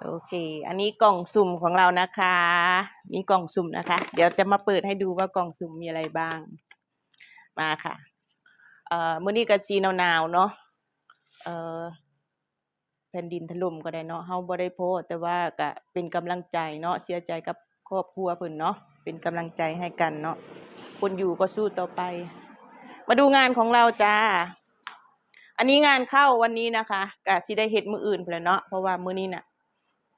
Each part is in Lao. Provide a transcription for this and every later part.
ໂອເຄ ອັນນີ້ກ່ອງສຸ່ມຂອງເຮົານະຄະ ມີກ່ອງສຸ່ມນະຄະ ດຽວຈະມາເປີດໃຫ້ດູວ່າກ່ອງສຸ່ມມີອະໄລບ້າງ. ມາຄ່ະ ເອີ ມື້ນີ້ກະຊິໜາວໆເນາະ ເອີ ແຜ່ນດິນຖະຫຼົ່ມກໍໄດ້ເນາະ ເຮົາບໍ່ໄດ້ພໍ້ ແຕ່ວ່າກະເປັນກຳລັງໃຈເນາະ ເສຍໃຈກັບຄອບຄົວເພິ່ນເນາະ ເປັນກຳລັງໃຈໃຫ້ກັນເນາະ ຄົນຢູ່ກໍສູ້ຕໍ່ໄປ. ມາດູງານຂອງເຮົາຈ້າ ອັນນີ້ງານເຂົ້າວັນນີ້ນະຄະ ກະຊິໄດ້ເຮັດມື້ອື່ນພຸ້ນແຫຼະເນາະ ເພາະວ່າມື້ນີ້ນະ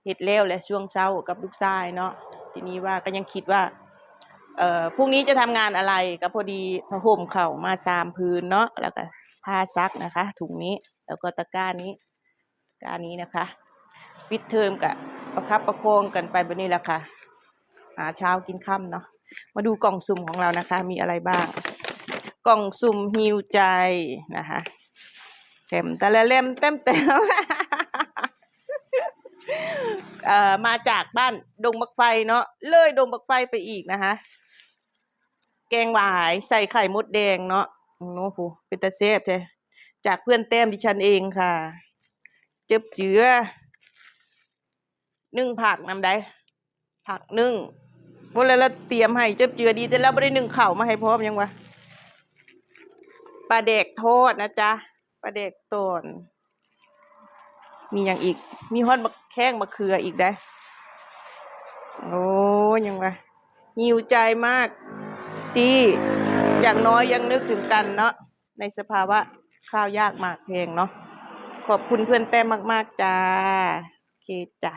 ເຮັດແລ້ວແຫຼະ ຊ່ວງເຊົ້າກັບລູກຊາຍເນາະ ທີນີ້ວ່າກໍຍັງຄິດວ່າ ເອີ ພລຸ່ງນີ້ຈະທຳງານອະໄລ ກໍພໍດີຜ້າຫົ່ມເຂົ້າມາສາມຜືນເນາະ ແລ້ວກໍຜ້າຊັກນະຄະ ຖົງນີ້ ແລ້ວກໍຕະກ້ານີ້ ຕະກ້ານີ້ນະຄະ ປິດເທີມກໍປະຄັບປະຄອງກັນໄປແບບນີ້ແຫຼະຄ່ະ ຫາເຊົ້າກິນຄ່ຳເນາະ. ມາດູກ່ອງສຸ່ມຂອງເຮົານະຄະ ມີອະໄລບ້າງ ກ່ອງສຸ່ມຮີວໃຈນະຄະ ແຖມຕະລະແລມແຕ້ມແຕ້ມ ເອີ ມາຈາກບ້ານດົງບັກໄຟເນາະ ເລີຍດົງບັກໄຟໄປອີກນະຄະ ແກງຫວາຍໃສ່ໄຂ່ມົດແດງເນາະ ໂອ້ໂຫ ເປັນຕາແຊບແທ້ ຈາກເພື່ອນແຕ້ມດິສັນເອງຄ່ະ ເຈີບເຈືອ ໜຶ້ງຜັກນຳໃດ ຜັກໜຶ້ງ ບໍ່ແລ້ວລະຕຽມໃຫ້ເຈີບເຈືອ ດີແຕ່ລາວບໍ່ໄດ້ໜຶ້ງເຂົ້າມາໃຫ້ພ້ອມ ຫຍັງວະ ປາແດກທອດນະຈ໊ະ ປາແດກຕອນ ມີຫຍັງອີກ ມີຮອດໝາກແຂ້ງໝາກເຂືອອີກໃດ ໂອ້ ຫຍັງວະ ຫິວໃຈມາກ ທີ່ຢ່າງນ້ອຍຍັງນຶກເຖິງກັນເນາະ ໃນສະພາວະຂ້າວຍາກໝາກແພງເນາະ. ຂອບຄຸນເພື່ອນແຕ້ມມາກໆ ຈ້າ ໂອເຄຈ້າ.